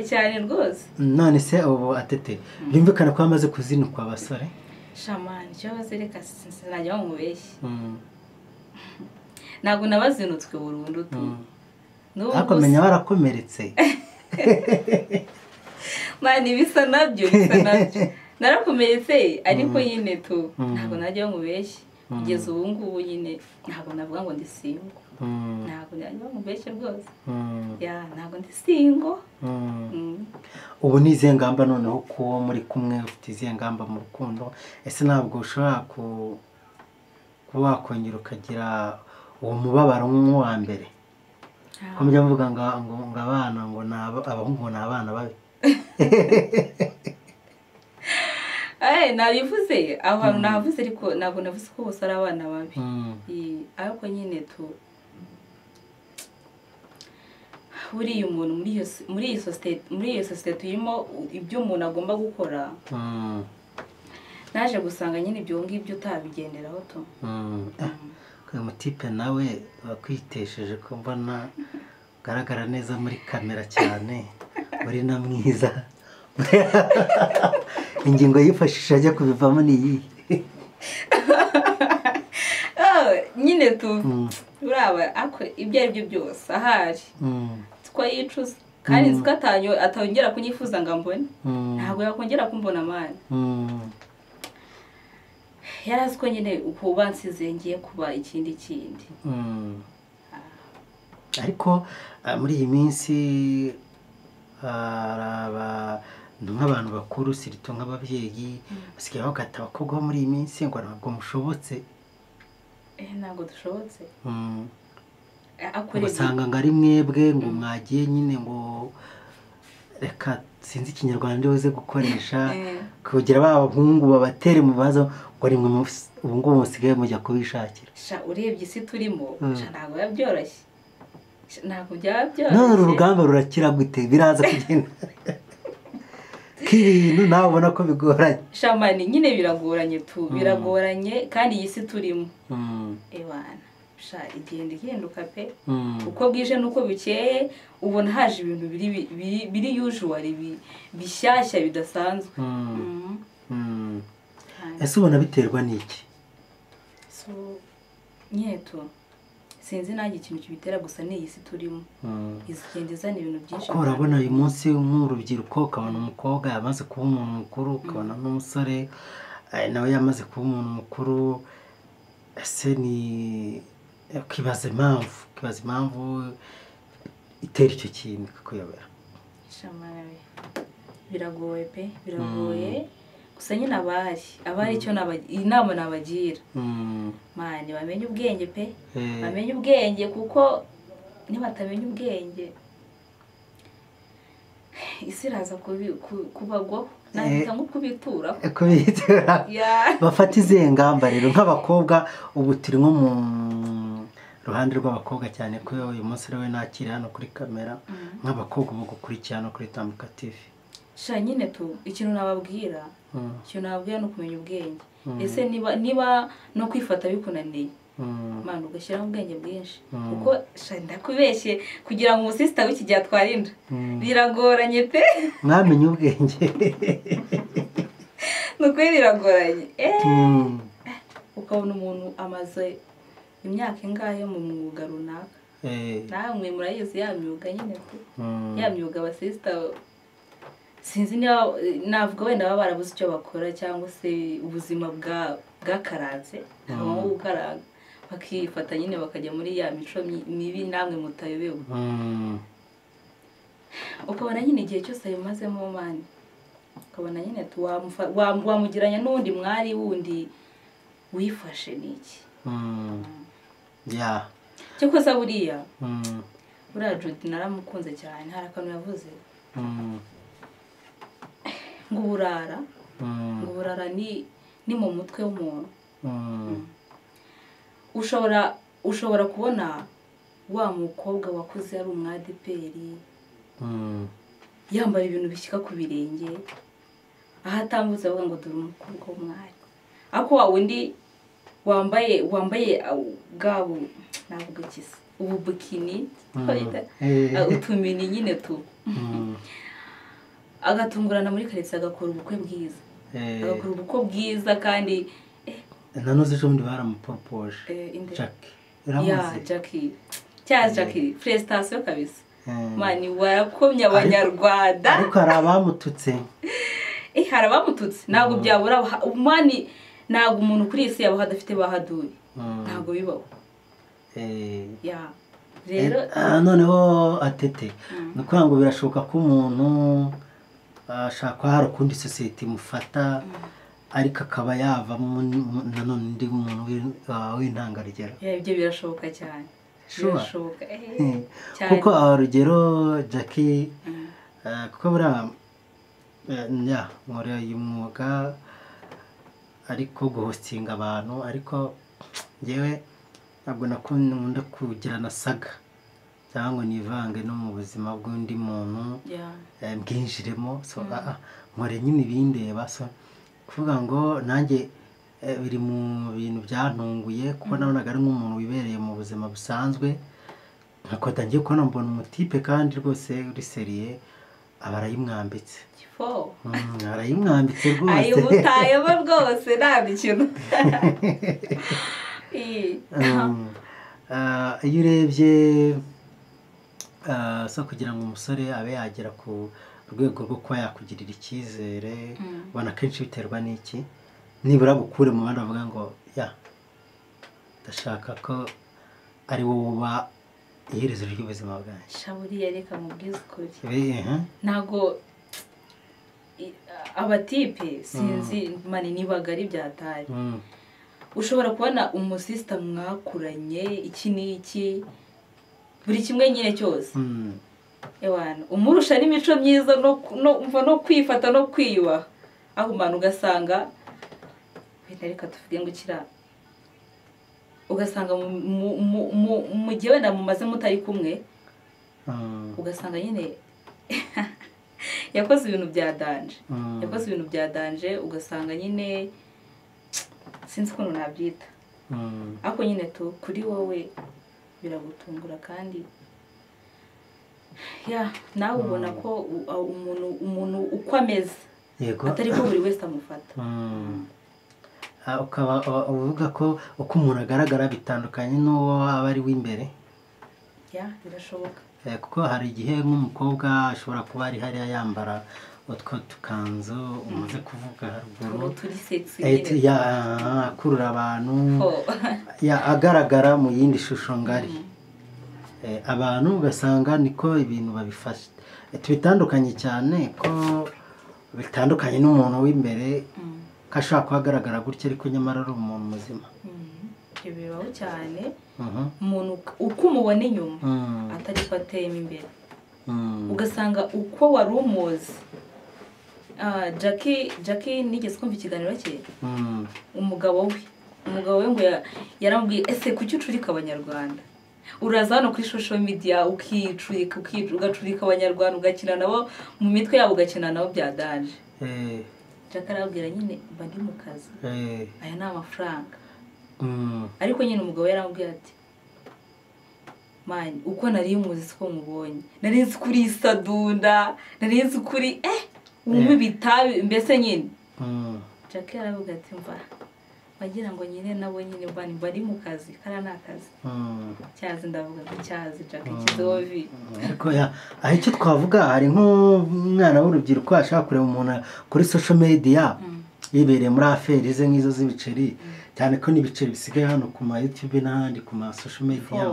Cyane rwose. None se ubu Atete byumvikana ko bamaze kuzinukwa abasore? Shamani cyo reka sinajya mubeshye. Ntabwo nabazinutswe burundu tu. Ariko menya warakomeretse. Mani bisa nabyo narakomeretse ariko nyine tu ntabwo najya mubeshye kugeza ubu ngubu nyine ntabwo navuga ngo ndi single. Ntabwo najya mubeshye rwose. Ya ntabwo ndi single. Ubu ni izihe ngamba noneho ko muri kumwe ufite izihe ngamba mu rukundo? Ese ntabwo ushobora kuba wakongera ukagira uwo mubabaro nk'uwa mbere? Ko mujya muvuga ngo abana ngo abahungu ni abana babi. Nabivuze aho hantu nahavuze ariko ntabwo navuze ko bose ari abana babi. Ariko nyine tu buriya umuntu muri iyi sosiyete turimo ibyo umuntu agomba gukora naje gusanga nyine ibyo ngibyo utabigenderaho tu. Uyu mutipe nawe wakwitesheje ko mbona ugaragara neza muri kamera cyane uri na mwiza. Ingingo yifashisha ajya kubivamo ni iyi. Nyine tu uraba ako ibyo ari byo byose ahari two yicuza kandi nzi ko atongera kunyifuza ngo ambone. Ntabwo yakongera kumbona mani. Yarazi ko nyine ukuba nsize ngiye kuba ikindi kindi. Ariko muri iyi minsi nk'abantu bakuru sirito nk'ababyeyi basigaye bagata abakobwa bo muri iyi minsi ngo ntabwo mushobotse. Ntabwo dushobotse. Ugasanga ngo ari mwebwe ngo mwagiye nyine ngo reka sinzi ikinyarwanda uze gukoresha kugira abahungu babatere mu bibazo ngo ari mwe ubu ngubu musigaye mujya kubishakira. Sha urebye isi turimo ntabwo biba byoroshye. Ntabwo byaba byoroshye. None uru rugamba rurakira gute? Biraza kugenda k'ibintu nawe ubona ko bigoranye. Shamani nyine biragoranye tu biragoranye kandi iyi si turimo. Ewana sha igenda ihinduka pe. Uko bwije nuko bukeye ubona haje ibintu biri usual bishyashya bidasanzwe. Ese ubona biterwa n'iki? So nyeto sinzi nanjye ikintu kibitera gusa ni iyi si turimo. Izigenda izana ibintu byinshi. Kuko urabona uyu munsi nk'urubyiruko ukabona umukobwa yamaze kuba umuntu mukuru, ukabona n'umusore nawe yamaze kuba umuntu mukuru. Ese ni ukibaza impamvu itera icyo kintu kikuyobera? Biragoye pe, biragoye. Gusa nyine abari icyo inama nabagira mani bamenye ubwenge pe, bamenye ubwenge kuko nibatamenya ubwenge isi iraza kubagwaho nahita nko kubitura. Bafata izihe ngamba rero nk'abakobwa? Ubu turi nko mu ruhande rw'abakobwa cyane ko uyu munsi we nakiri hano kuri kamera nk'abakobwa bo gukurikirana kuri Tambuka TV. Sha nyine tu ikintu nababwira no kumenya ubwenge. Ese niba no kwifata bikunaniye mwana ugashyiraho ubwenge bwinshi kuko sha ndakubeshye kugira ngo umusista w'iki gihe atwarinda biragoranye pe. Mwamenye ubwenge nuko biragoranye. Ukabona umuntu amaze imyaka ingahe mu mwuga runaka. Namwe murayizi ya myuga nyine tu ya myuga abasista sinzi niba navuga wenda baba barabuze icyo bakora cyangwa se ubuzima bwakaranze aho gukaranga bakifata nyine bakajya muri ya mico mibi namwe mutayobewe. Ukabona nyine igihe cyose yamazemo mani ukabona nyine wamugiranya n'undi mwari wundi wifashe niki. Cyokoza buriya Judy naramukunze cyane hari akantu yavuze ngo uburara ni mu mutwe w'umuntu. Ushobora kubona wa mukobwa wakuze ari umwadeperi yambara ibintu bishyika ku birenge aho atambutse avuga ngo dore umukobwa w'umwari, ariko wa wundi wambaye bwabo navuga kisa ubu bikini utumini nyine tu agatungurana muri karitsiye agakora ubukwe bwiza. Agakora ubukwe bwiza kandi nanoze ejo bundi baramupropoje Jackie. Ya Jackie. Cya Jackie, prestation kabisa. Mani warakomye abanyarwanda. Ariko hari abamututse. Hari abamututse. Ntabwo byabura mani, ntabwo umuntu kuri isi yaba adafite bahaduye. Ntabwo bibaho. Ya. Rero noneho atete ni ukuvuga ngo birashoboka ko umuntu ashaka hari ukundi sosiyete imufata ariko akaba yavamo nanone undi muntu w'intangarugero. Ibyo birashoboka cyane. Birashoboka cyane. Kuko urugero Jackie, kuko buriya nkora uyu mwuga ariko guhostinga abantu, ariko njyewe ntabwo nakunda kugirana saga cyangwa ngo nivange no mu buzima bw'undi muntu mbwinjiremo. So nkore nyine ibindeba. So kuvuga ngo nanjye biri mu bintu byantunguye kuko nabonaga ari nk'umuntu wibereye mu buzima busanzwe, nkakota ngiye kubona mbona umutipe kandi rwose uri seriye aba arayimwambitse. Arayimwambitse rwose. Ayimutayemo rwose nta mikino. Iyo urebye so kugira ngo umusore abe yagera ku rwego rwo kuba yakugirira icyizere, ubona kenshi biterwa n'iki? Nibura gukure mu bandi bavuga ngo ya ndashaka ko ari wowe uba iherezo ry'ubuzima bwanjye. Shaburiya reka mubwize ukuri, ntabwo abatipe sinzi mani nibaga ari byatari. Ushobora kubona umusista mwakuranye iki n'iki buri kimwe nyine cyose, ewana umurusha n'imico myiza no kwifata no kwiyubaha, aho umuntu ugasanga wenda reka tuvuge ngo kira, ugasanga mu gihe wenda mumaze mutari kumwe, ugasanga nyine yakoze ibintu bya danje, yakoze ibintu bya danje, ugasanga nyine sinzi ukuntu nabyita, ariko nyine tu kuri wowe biragutungura kandi ya nawe ubona ko umuntu uko ameze atari ko buri wese amufata. Ukaba uvuga ko uko umuntu agaragara bitandukanye n'uwo aba ari w'imbere. Ya birashoboka, kuko hari igihe nk'umukobwa ashobora kuba ari hariya yambara utwo tukanzu umaze kuvuga haruguru akurura abantu, agaragara mu yindi shusho ngari, abantu ugasanga niko ibintu babifashe bitandukanye cyane, ko bitandukanye n'umuntu w'imbere ko ashobora kuba agaragara gutya ariko nyamara ari umuntu muzima. Ibyo bibaho cyane, umuntu uko umubona inyuma atari ko ateyemo imbere, ugasanga uko wari umuzi. Jackie nigeze kumva ikiganiro cye, umugabo we ngo yaramubwiye ese kuki ucurika abanyarwanda, uraza hano kuri social media ukicurika ugacurika abanyarwanda ugakina nabo mu mitwe yabo, ugakina nabo bya danje. Jackie arababwira nyine mba ndi mu kazi, aya ni amafaranga. Ariko nyine umugabo yaramubwiye ati mani uko nari muzi siko mubonye, nari nzi kuri isadunda, nari nzi kuri unywa ibitabi mbese nyine. Jackie aravuga ati mva wagira ngo nyine nabo nyine bari mu kazi, kara ni akazi. Cyazi ndavuga ngo cyazi Jackie kizovi. Ariko aho icyo twavuga hari nk'umwana w'urubyiruko ashaka kureba umuntu kuri social media yibereye muri aferi ze nk'izo z'ibiceri, cyane ko n'ibiceri bisigaye hano ku ma YouTube n'ahandi ku ma social media,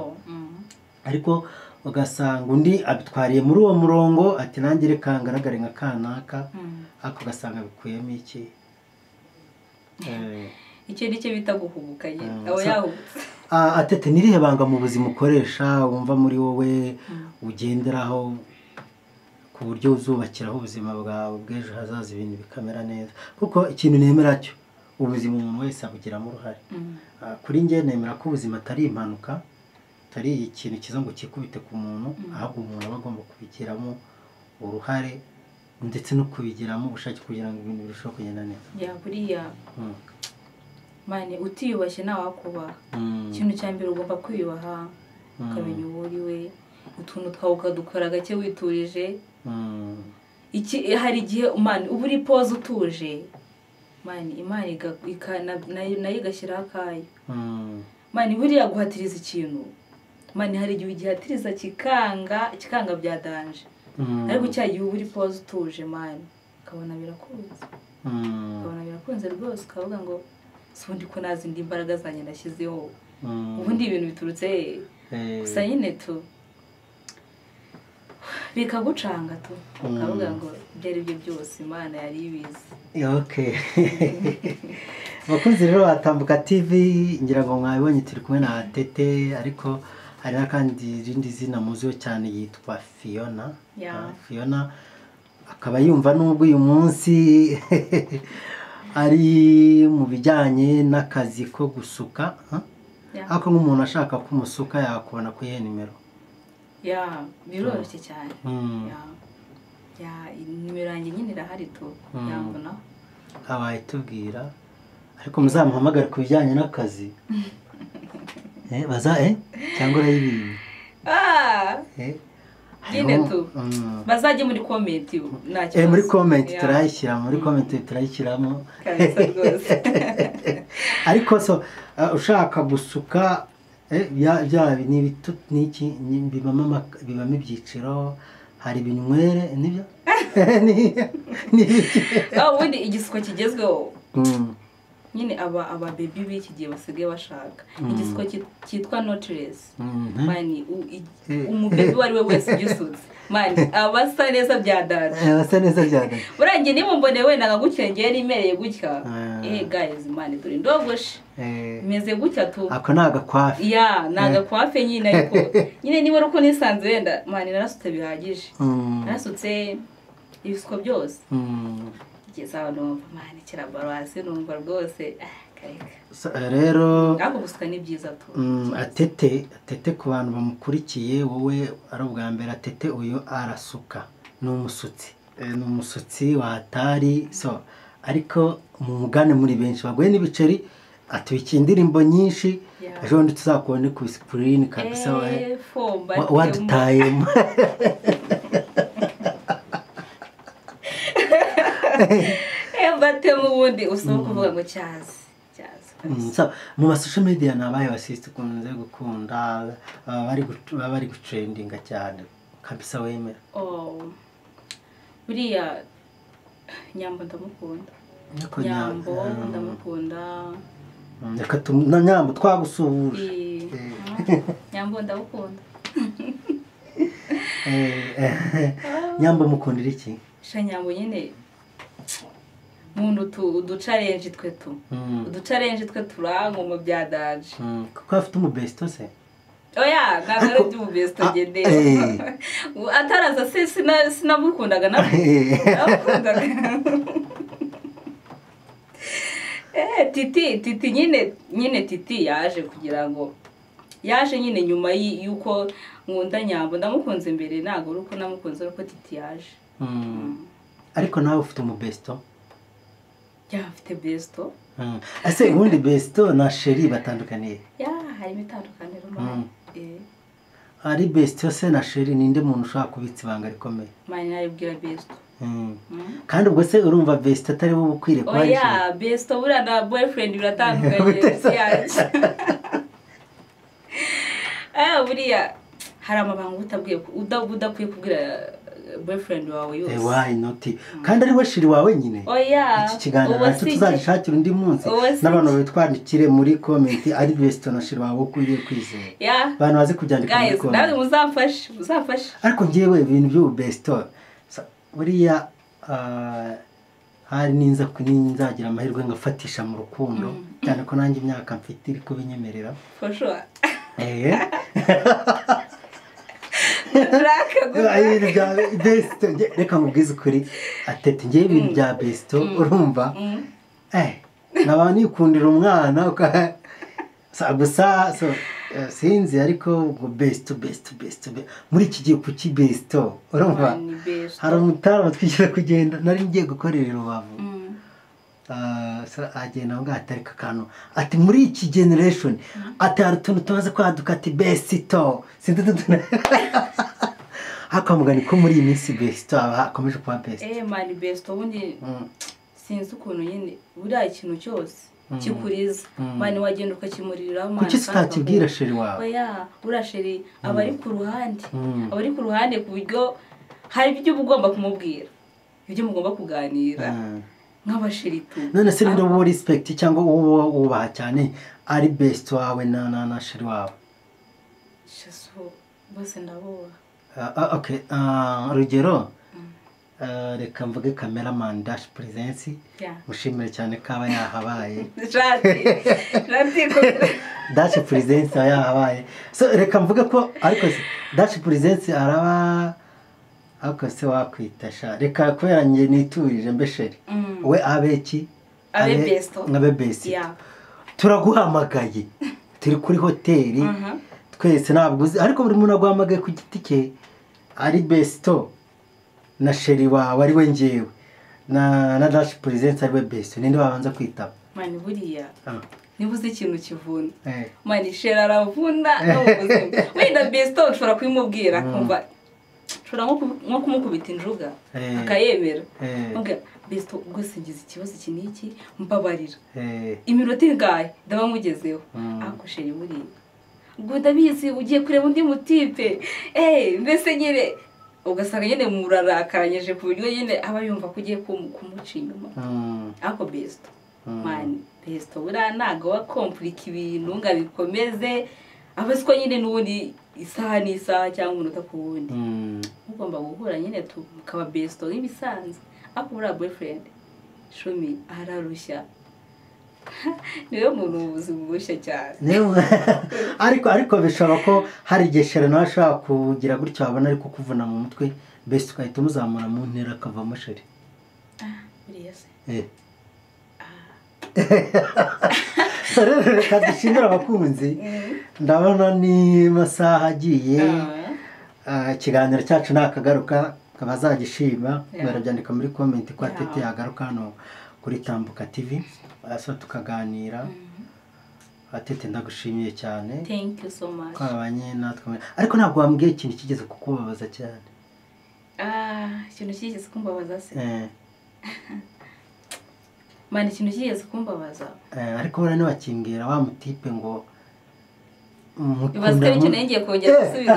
ariko ugasanga undi abitwariye muri uwo murongo ati nanjye reka ngaragare nka kanaka, ariko ugasanga bikuyemo iki icyo nicyo bita guhubuka nyine, aba yahubutse. Atete nirihe banga mu buzima ukoresha wumva muri wowe ugenderaho ku buryo uzubakiraho ubuzima bwawe bw'ejo hazaza ibintu bikamera neza? Kuko ikintu nemera cyo ubuzima umuntu wese abugiramo uruhare. Kuri njye nemera ko ubuzima atari impanuka, atari ikintu kiza ngo kikubite ku muntu, ahubwo umuntu aba agomba kubigiramo uruhare ndetse no kubigiramo ubushake kugira ngo ibintu birusheho kugenda neza. Ya buriya mani utiyubashye ntawakubaha. Ikintu cya mbere ugomba kwiyubaha, ukamenya uwo uri we, utuntu twawe ukadukora gake witurije. Iki hari igihe mani uba uri pose utuje, Man, Imana nayo igashyiraho akayo. Man, buriya guhatiriza ikintu, man, hari igihe ugihatiriza kikanga bya danger. Ariko cya gihe uba uri pause utuje, man, ukabona birakunze. Ukabona birakunze rwose, ukavuga ngo si ubundi ko nta zindi mbaraga zanjye nashyizeho. Ubundi ibintu biturutse he? Gusa nyine tu bikagucanga tu, ukavuga ngo ibyo ari byo byose Imana yari ibizi. Okay. Abakunzi rero batambuka TV, ngira ngo mwabibonye turi kumwe na Atete, ariko hari n'akandi rindi zina muziho cyane yitwa Fiona. Fiona akaba yumva nubwo uyu munsi ari mu bijyanye n'akazi ko gusuka, ariko nk'umuntu ashaka kumusuka yakubona ku iyihe nimero? Ya, biroroshye cyane. Ya, nimero yanjye nyine irahari tu, yambona. Abaye tubwira, ariko muzamuhamagare ku bijyanye n'akazi. Baza cyangwa urayibinye? Nyine tu. Bazajye muri comment nta kibazo. Muri comment turayishyira, muri comment turayishyiramo. Kabisa rwose. Ariko so ushaka gusuka bya ni niki bibamo ibyiciro, hari ibinywere nibyo? Ni ibiki? Ubundi igisuko kigezweho. Nyine aba baby b'iki gihe basigaye bashaka igisuko cyitwa knotless. Man, umubebi uwo ari we wese ugisutse, man, aba asa neza bya danger. Asa neza bya danger. Burangiye nimumbone wenda nkagutya ngiye nimereye gutya. Guys, man, dore ndogoshe. Meze gutya tu. Ako ni agakwafe. Ya, ni agakwafe nyine, ariko nyine niba ari uko nisanze wenda, man, narasutse bihagije. Narasutse ibisuko byose. Kugeza aho numva, man, kirabaro hasi numva rwose, kareka. Rero ariko gusuka ni byiza tu. Atete ku bantu bamukurikiye, wowe ari ubwa mbere, Atete uyu arasuka, ni umusutsi. Ni umusutsi wa hatari, so ariko mumugane muri benshi baguye n'ibiceri, atubika indirimbo nyinshi. Ejo bundi tuzakubone ku screen kabisa, wadutayemo. Batemo ubundi usaba kuvuga ngo cyazi. Mu ma social media nabaye basiste ukunze gukunda, bari gutrendinga cyane kabisa wemera. Buriya Nyambo ndamukunda. Nyambo ndamukunda. Reka na Nyambo twagusuhuje. Nyambo ndamukunda. Nyambo mukundira iki? Sha Nyambo nyine muntu uduchallenge twe tu. Uduchallenge twe turango mu bya danger. Kuko afite umubesto se? Oya, ntabwo ari iby'umubesto ngende. Ataraza se sinamukundaga nabwo. Namukundaga. Titi nyine Titi yaje kugira ngo yaje nyine nyuma yuko nkunda Nyambo, ndamukunze mbere, ntabwo ari uko namukunze ari uko Titi yaje. Ariko nawe ufite umubesto? Ya, mfite besto. Ese ubundi besto na sheri batandukaniye? Ya, harimo itandukaniro. Ari besto se na sheri ninde muntu ushaka kubitsa ibanga rikomeye? Man, naribwira besto. Kandi ubwo se urumva besto atari wowe ukwiriye kuba ari sheri? Oya, besto buriya na boyfriend biratandukanye. Buriya hari amabanga udakwiye kubwira boyfriend wawe yose. Why not? Kandi ari we shiri wawe nyine. Oya. Iki kiganiro nacyo tuzagishakira undi munsi. N'abantu bitwandikire muri comment ari besto na shiri wawe ukwiriye kwizera. Abantu baze kubyandika muri comment. Guys, nawe muzamfashe. Ariko ngiyewe ibintu by'ubu besto buriya hari ninza kuninzagira amahirwe ngafatisha mu rukundo, cyane ko nanjye imyaka mfite iri kubinyemerera. For sure. Reka nkubwize ukuri Atete, ngewe ibintu bya besto urumva naba nikundira umwana gusa sinzi, ariko ngo besto muri iki gihe kuki besto urumva hari umutara twigira kugenda, nari ngiye gukorera Rubavu. Agenda ngo atarika akantu ati muri iki generation ati hari utuntu tumaze kwaduka ati besito sinzi akamugani ko muri iyi minsi besito akomeje kuba besto. Man, besto ubundi Sinzi ukuntu nyine buriya ikintu cyose kikuriza mani wagenda ukakimurira mani. Kuki utakibwira chéri wawe? Oya, buriya chéri aba ari ku ruhande, aba ari ku ruhande ku buryo hari ibyo uba ugomba kumubwira, ibyo mugomba kuganira nk'abachéri tu. None se ninde uwo respect cyangwa uwo wubaha cyane, ari best wawe na chéri wawe? Shaso bose ndabubaha. Okay, urugero reka mvuge cameraman Dash Presence, mushimire cyane ko aba yahabaye. Dash Presence aba yahabaye. So reka mvuge ko ariko Dash Presence araba ariko se wakwita sha, reka kubera njye niturije mbe chéri we abe iki, abe besto, abe best. Turaguhamagaye turi kuri hoteli twese, ntabwo uzi ariko buri muntu aguhamagaye ku giti cye, ari besto na chéri wawe ari we ngewe na Dash Presence ari we besto, ninde wabanza kwitaba? Mani buriya niba uzi ikintu kivuna mani chéri aravuna no mu buzima. Wenda besto ushobora kubimubwira akumva, ushobora nko kumukubita injuga akayemera, besto rwose ngize ikibazo iki n'iki mbabarira, iminota ingahe ndaba mugezeho. Ariko chéri buriya ubwo ndabizi ugiye kureba undi mutipe, mbese nyine ugasanga nyine murarakaranyije ku buryo nyine aba yumva ko ugiye kumuca inyuma. Ariko besto mani besto buriya ntabwo wakomplika ibintu ngo abikomeze, aba siko nyine n'ubundi isaha n'isaha cyangwa umunota ku wundi mugomba guhura nyine mukaba besto nk'ibisanzwe. Ariko buriya boyfriend shumi ararushya, niwe muntu mu buzima bushya cyane. Ariko bishobora ko hari igihe chéri nawe ashobora kugira gutya wabona ariko kuvuna mu mutwe, mbese ugahita umuzamura mu ntera akavamo chéri. Buriya se reka dushimire abakunzi, ndabona ni masaha agiye, ikiganiro cyacu nakagaruka abazagishima barabyandika muri comment ko Atete yagaruka hano kuri Tambuka TV so tukaganira. Atete ndagushimiye cyane. Thank you so much. Twabanye natwe, ariko ntabwo wambwiye ikintu kigeze kukubabaza cyane. Ikintu kigeze kumbabaza se? Mani ikintu kigeze kumbabaza. Ariko bora niwakimbwira wa mutipe ngo mukunda icyo ngiye kongera gusubira.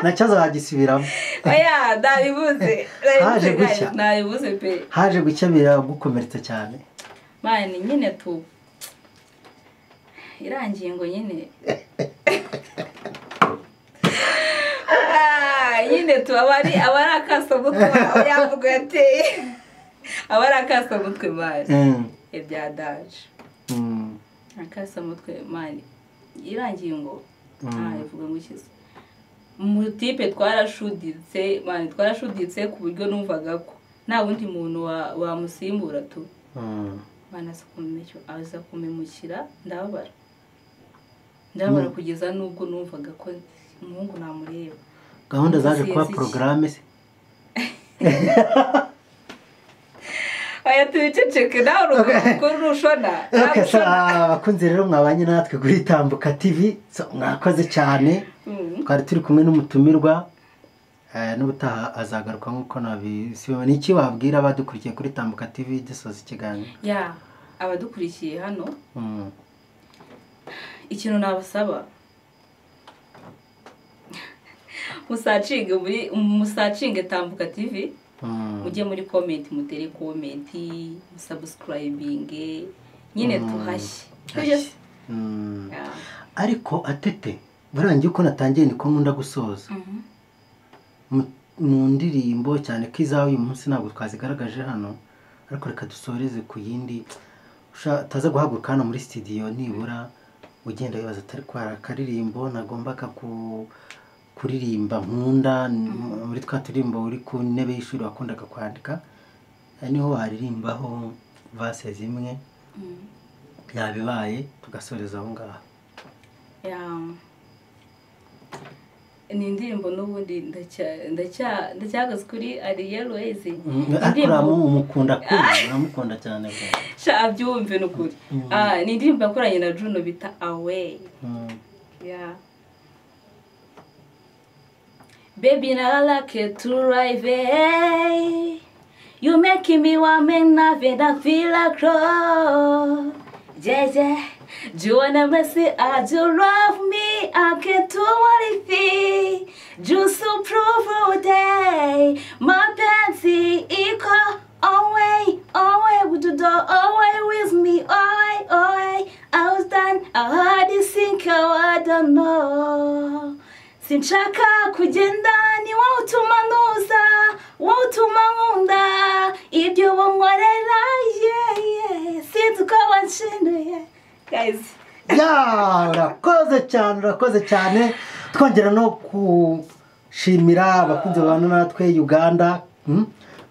Nacyo azagisubiramo. Oya, ndabibuze. Haje gucya. Ndabibuze pe. Haje gucya biragukomeretsa cyane. Mani nyine tu irangiye ngo nyine nyine tu abari akasamutwe yavuga yateye, abari akasamutwe mani ibya daje akasamutwe mani irangiye ngo ivuga ngo ikize mutipe twarashuditse mani, twarashuditse ku buryo numvaga ko nta wundi muntu wamusimbura tu. Mani aza kumemukira, ndababara ndababara kugeza nubwo numvaga ko umuhungu namureba. Gahunda zaje kuba programme se? Oya tubiceceke nawe urushona. Abakunzi rero mwabanye natwe kuri Tambuka TV, mwakoze cyane. Twari turi kumwe n'umutumirwa, n'ubutaha azagaruka nk'uko nabisiba. Niki wabwira abadukurikiye kuri Tambuka TV dusoza ikiganiro? Abadukurikiye hano ikintu nabasaba, musacinge Tambuka TV, mujye muri comment mutere comment, musubscribinge nyine tuhashye. Ariko Atete burangiye uko natangiye niko nkunda gusoza mu ndirimbo cyane ko izawe uyu munsi ntabwo twazigaragaje hano, ariko reka dusoreze ku yindi utaza guhaguruka hano muri studio nibura ugenda wibaza atari kwara akaririmbo nagombaga kuririmba nkunda muri twa turirimbo uri ku ntebe y'ishuri wakundaga kwandika, niho waririmbaho verse zimwe yabibaye tugasoreza aho ngaho. Ni indirimbo n'ubundi ndacyahagaze kuri Ariel Wayz. Umukunda kuri uramukunda cyane sha abyumve n'ukuri. Ni indirimbo yakoranye na Juno bita Away. Baby, now I like it to drive. You making me want me nothing that feel like crow. Yeah, yeah. Do you wanna mess it? I do love me. I can do anything. Just to prove all day. My fancy equal. Always, always, would you do always with me? Always, always. I was done. I had to think I don't know. Sinshaka kugenda ni wowe utuma ntuza, wowe utuma nkunda ibyo wankorera, yeah. Sinzi uko wanshinduye guys. Ya, urakoze cyane, urakoze cyane. Twongera no gushimira abakunzi babana natwe Uganda,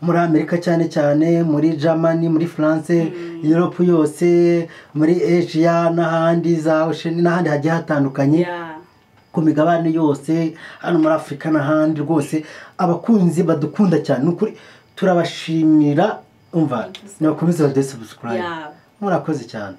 muri Amerika, cyane cyane muri Germany, muri France, Europe yose, muri Asia n'ahandi za Ocean n'ahandi hagiye hatandukanye ku migabane yose, hano muri Afurika n'ahandi rwose, abakunzi badukunda cyane, ni ukuri turabashimira. Umva, nibakomeze baduhe subscribe. Murakoze cyane.